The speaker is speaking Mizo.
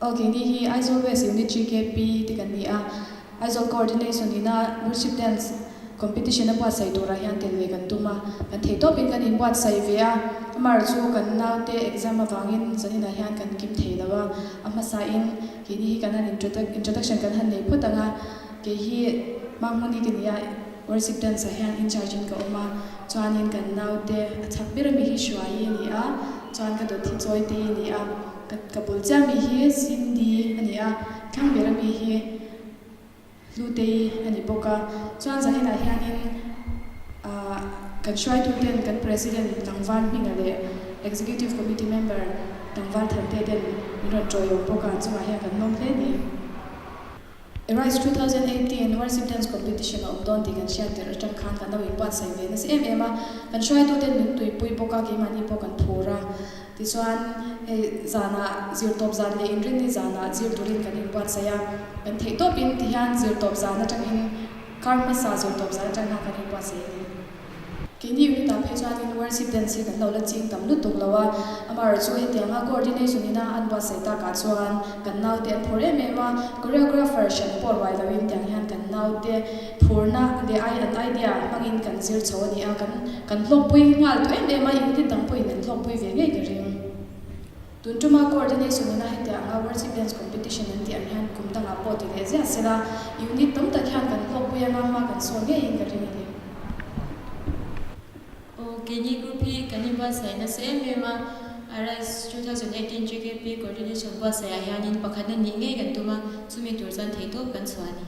Aw keini hi Aizawl West Unit GKP te kan ni a, Aizawl Coordination ina Worship Dance Competition a buatsaih turah hian tel ve kan tum a, kan thei tawpin kan inbuatsaih ve a, amar chu kan naute exam avangin zaninah hian kan kim thei lo a, a hmasain keini hi kan han introduction kan han nei phawt ang a, kei hi Mahmuni ka ni a, Worship Dance ah hian in charge in ka awm a, chuanin kan naute a chhak ber ami hi Hruaii a ni a, chuan ka dawt hi Chawitei a ni a. Ka bul chiah mi hi Cindy a ni a, thlang ber ami hi Hlutei a ni bawk a. Chuan zaninah hianin ah kan hruaituten kan President Tlangval Hminga leh Executive Committee Member Tlangval Thante ten min rawn tawihawm bawk a, chungah hian kan lawm hle a ni. Arise 2018 Worship Dance Competition a awm dawn tih kan hriat tirh atang khan kan lo inbuatsaih ve nasa em em a, kan hruaituten min tuipui bawk a, keimahni pawh kan phur a. Tichuan, hei zanah zirtawp zan leh inrinni zanah zir turin kan inbuatsaih a, kan theih tawpin tihian zirtawp zan atangin kar hmasa zirtawp zan atang khan kan inbuatsaih a ni. Keini unit-ah phei chuanin worship dance hi kan lo la ching tam lutuk lo a, amaherawhchu hetianga coordination ina an buatsaih takah chuan kan naute an phur em em a, choreographer hran pawh ruai loin tiang hian kan naute phurna leh ai an idea hmangin kan zir chho a ni a, kan kan hlawkpui nghal tawh em em a, unit dang pawhin an hlawkpui ve ngei ka ring. Tun tuma coordination ina hetiang anga worship dance competition an tih ang hian kum dangah pawh ti leh ziah sela, unit tam tak hian kan hlawkpui anga hma kan sawn ngeiin ka ring a ni. Aw, keini group hi kan inbuatsaih nasa em em a, Arise 2018 GKP coordination buatsaihah hianin pakhatna nih ngei kan tum a, chumi tur chuan theihtawp kan chhuah a ni.